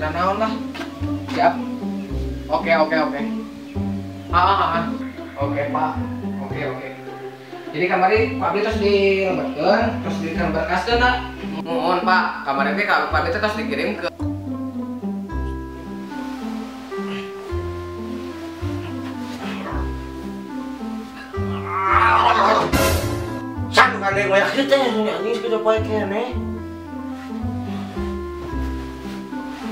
Teu naon lah. Siap. Oke. Oke, Pak. Oke. Jadi kamari Pak Abdi terus dilebetkeun, terus diberkaskeun lah. Mohon Pak, kamari teh Pak Abdi terus dikirim ke San kade goyak teh anjing sakitu poe keneh.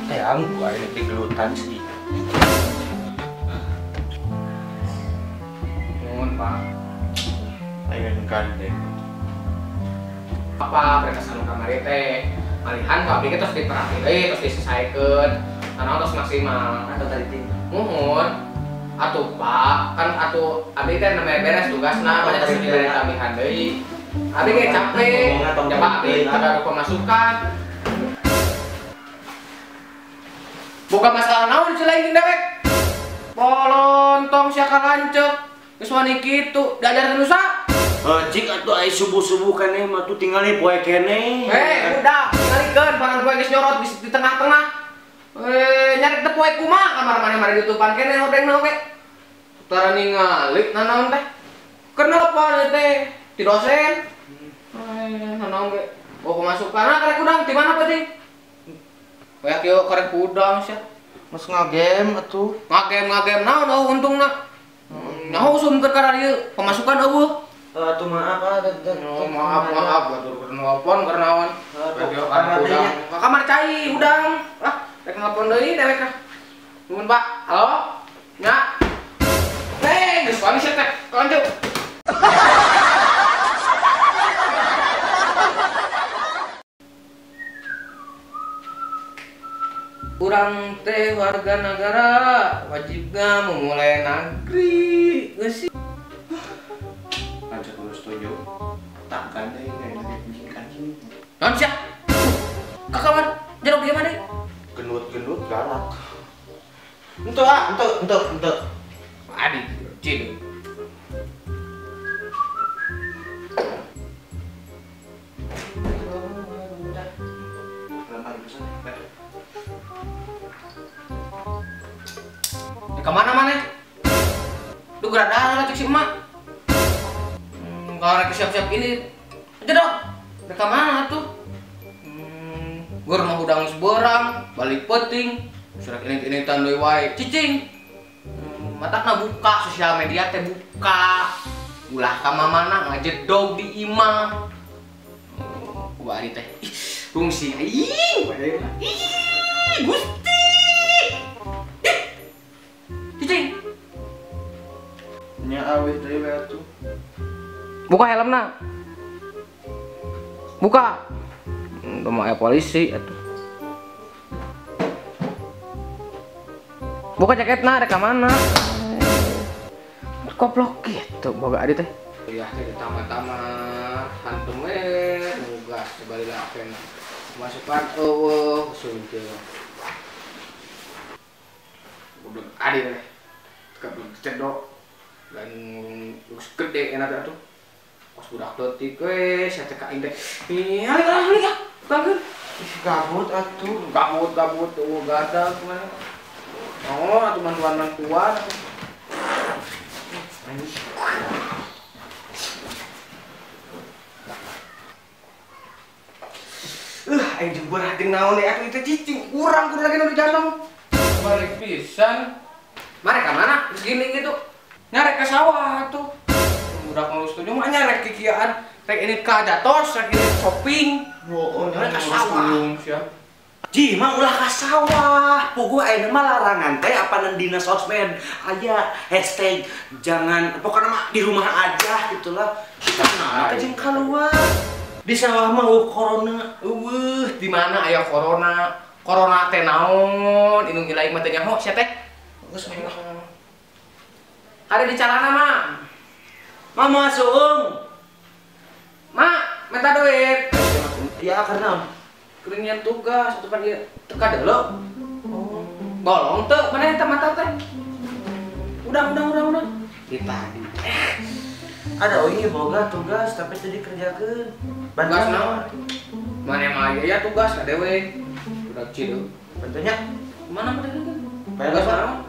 Teh angku aing digelutan sih. Mohon Pak. Aing gandeng. Apa berkas anu kamari teh? Malihan Pak Abdi terus diperhati deui, terus disesaikeun. Karena terus maksimal. Atau tadi ting. Mohon. Atuh Pak, kan atuh abdi teh namanya beres tugasna, banyak terus diberi tambahan deui. Abdi ge capek, ya Pak abdi kada pemasukan. Buka masalah naon si lain dewek. Polontong sia kalanceuk. Geus wani kitu, diajarkeun usaha. Cik atuh ai subuh-subuh keneh mah tuh tingali poe keneh. Udah, tingalikeun panan poe geus nyorot di tengah-tengah. Nyari teh poe kumaha kamar maneh mari ditutupan keneh hodengna oge. Tara ningali nanaon teh. Keur nelpon teh ti dosen. Nanaon ge. Oh pemasukan karek udang di mana penting? Kayak kieu karek udang sia. Mas ngagame atuh. Ngagame naon eueuh untungna. Nyaho usum keur kana ieu pemasukan eueuh. Atuh maaf ah. Oh, maaf batur keur nelpon keur naon. Karek udang. Ka kamar cai udang. Ah, rek nelpon deui dewek ah. Nuhun Pak. Halo? Nya. Geus wani sia teh. Lanjut. Urang teh warga negara wajibna memulai negeri. Geus sih. Lanjut kudu setuju. Tak gandeng anjing. Naon sia? Kakawan jeruk di mana? Gendut-gendut galak. Entuh ah, entuh. Adi, cil. Kemana mana? Lu geradaan lah cek si emak. Kalau lagi siap-siap ini, aja dong. Mereka mana tuh? Gue rumah udang seberang, balik peting, surat ini tandai wae, cicing. Matakna buka sosial media teh buka. Ulah ka mamana ngajedog di imah. Ku ari teh. Ih, rungsi aing. Ih, Gusti. Ih. Cicing. Nya aweh deui we atuh. Buka helmna. Buka. Udah mau polisi atuh. Buka jaketna rek ka mana? Koplok gitu boga adi teh. Kuliah teh di taman-taman, hantum we nugas bali laken. Masukan eueuh suntil. Goblok adi teh. Goblok cedok. Dan geus gede enak atuh. Kos budak leutik we sia teh ka aing teh. Ih, halik ah. Bangkeun. Ih, gabut atuh. Gabut eueuh gadag kumaha. Oh, atuh bantuan-bantuan. Aing jeung beurah jeung naon deui atuh teh cicing urang kudu lagi nu di jantong. Balik pisan. Mare ka mana? Geus gini gitu. Nyarek ka sawah atuh. Budak nu setuju mah nyarek kikiaan, rek ini ka jatos, rek ini shopping. Oh, nyarek ka sawah. Ji, mah ulah ka sawah. Puguh ayeuna mah larangan teh apanan dina sosmed aya hashtag jangan pokoknya mah di rumah aja gitulah. Kita mah jeung kaluar. Di sawah mah eueuh corona. Eueuh, di mana aya corona? Corona teh naon? Indung ilahi mah teu nyaho sia teh. Geus mah. Ada di calana mah. Mama suung. Mak, minta duit. Ya karena keringnya tugas atuh pan ieu teu kadeuleu. Oh. Bolong teu mana eta mata teh? Udah. Di tadi. Ada oh ini boga tugas tapi tadi kerjakeun. Tugas naon? Mana mah aya ya tugas ka dewe. Budak cideuk. Bantunya. Mana mah kan? Bayar apa?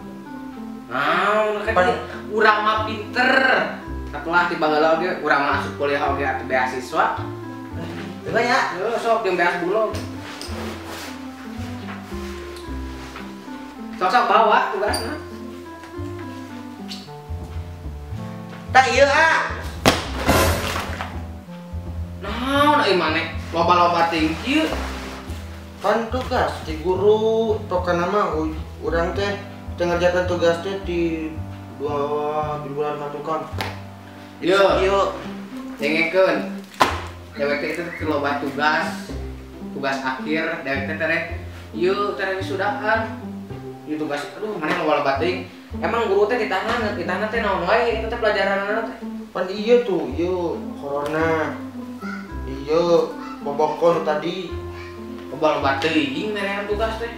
Nah, kan urang mah pinter. Atulah ti baheula oge urang mah asup kuliah oge atuh beasiswa. Coba ya. Yo sok jeung beas bulog. Sok-sok bawa tugasna. Tah ieu ah. Naon euy maneh? Loba-loba teuing kieu. Kan tugas di guru pokokna mah urang teh teu ngerjakeun tugas teh di 2 bulan ka tukang. Yo, dengekeun. Dewek teh itu loba tugas, tugas akhir dewek teh tereh ieu tereh wisudaan. Ieu tugas aduh maneh loba-loba teuing. Emang guru teh ditahan, ditahan teh naon wae eta teh pelajaranna teh. Pan ieu tuh, ieu corona. Ieu bobokon tadi. Loba-loba teuing merehan tugas teh.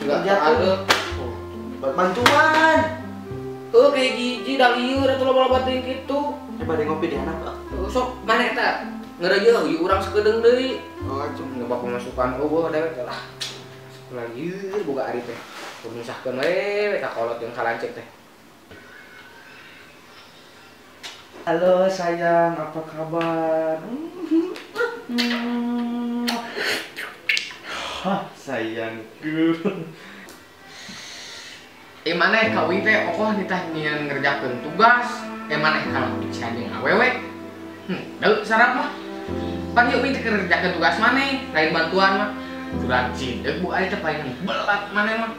Enggak ada. Bantuan. Heuh kayak giji da lieur atuh loba-loba teuing kitu. Coba deh ngopi di anak, Pak. Sok maneh eta ngeureuyeung ieu urang sakedeung deui. Oh, atuh nyoba pemasukan eueuh dewek teh lah. Sakola lieur boga ari teh. Kumisahkeun we ka kolot jeung kalancek teh. Halo sayang, apa kabar? Hah, sayangku. Maneh kawin teh okoh nitah nyian ngerjakeun tugas, maneh kalau picean jeung awewe. Deuk sarap mah. Pan ieu teh ngerjakeun tugas maneh, lain bantuan mah. Surat cidek bu ari teh palingan belat maneh mah.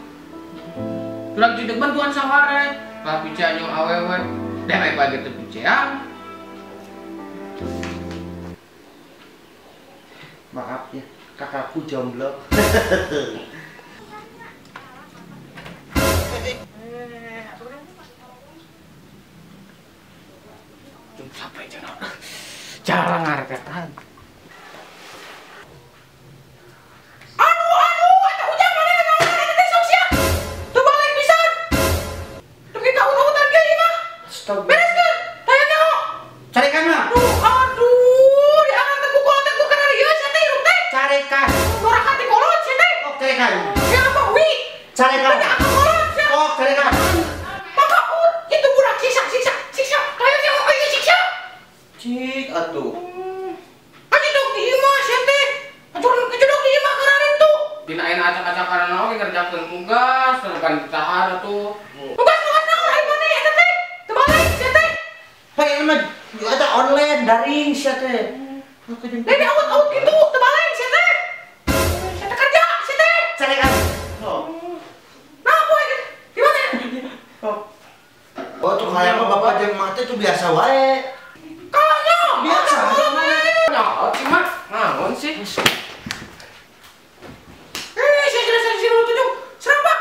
Surat cidek bantuan saware, kalah picean jeung awewe. Dewek bae teu picean. Maaf ya, kakakku jomblo. Sampai jangan jarang ngaretetan. Aduh, aduh, eta hujan mana naon eta teh sok sia. Teu balik pisan. Teu kita ut-utan ge ieu mah. Bereskeun, taya nyaho. Carekan mah. Aduh, aduh, diangkat teh ku kolot teh ku kana ieu sia teh hirup teh. Carekan. Norakan teh kolot sia teh. Oh, carekan. Ya apa wi? Carekan. Teu kolot sia. Oh, carekan. Maka itu budak siksa, siksa, siksa. Taya nyaho ieu siksa. Cik atuh. Ajedog di imah sia teh. Ajedog di imah karena itu. Dina ayeuna acak-acakan oge ngerjakeun tugas, kan ditahan atuh. Tugas-tugas naon ari maneh eta teh? Teu balik sia teh. Pak mah eta online daring sia teh. Dede awut-awut kitu teu balik sia teh. Sia teh kerja sia teh. Carekan. Oh. Nah, poe di mana? Oh. Oh, tuh hayang mah bapak jeung emak teh tuh biasa wae. Biasa. Nah, cuma naon sih? Saya kira saya dulu tujuh. Serang, Pak.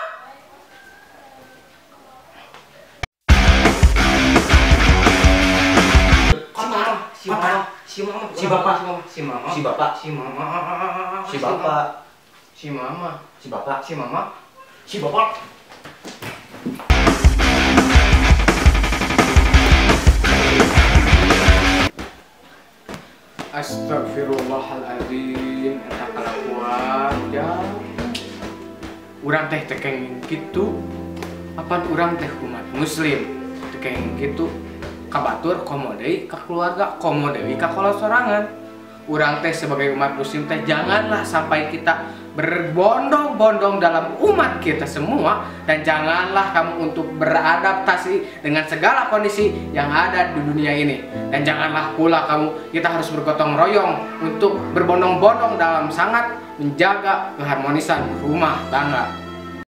Si mama, si mama, si bapak, si mama, si bapak, si mama, si bapak, si mama, si bapak, si mama, si bapak. Astagfirullahaladzim, eta kalakuan ya. Urang teh teu kenging kitu. Apan urang teh umat muslim teu kenging kitu. Ka batur komo deui ka keluarga, komo deui ka kolot sorangan. Urang teh sebagai umat muslim teh janganlah sampai kita berbondong-bondong dalam umat kita semua, dan janganlah kamu untuk beradaptasi dengan segala kondisi yang ada di dunia ini. Dan janganlah pula kamu, kita harus bergotong royong untuk berbondong-bondong dalam sangat menjaga keharmonisan rumah tangga.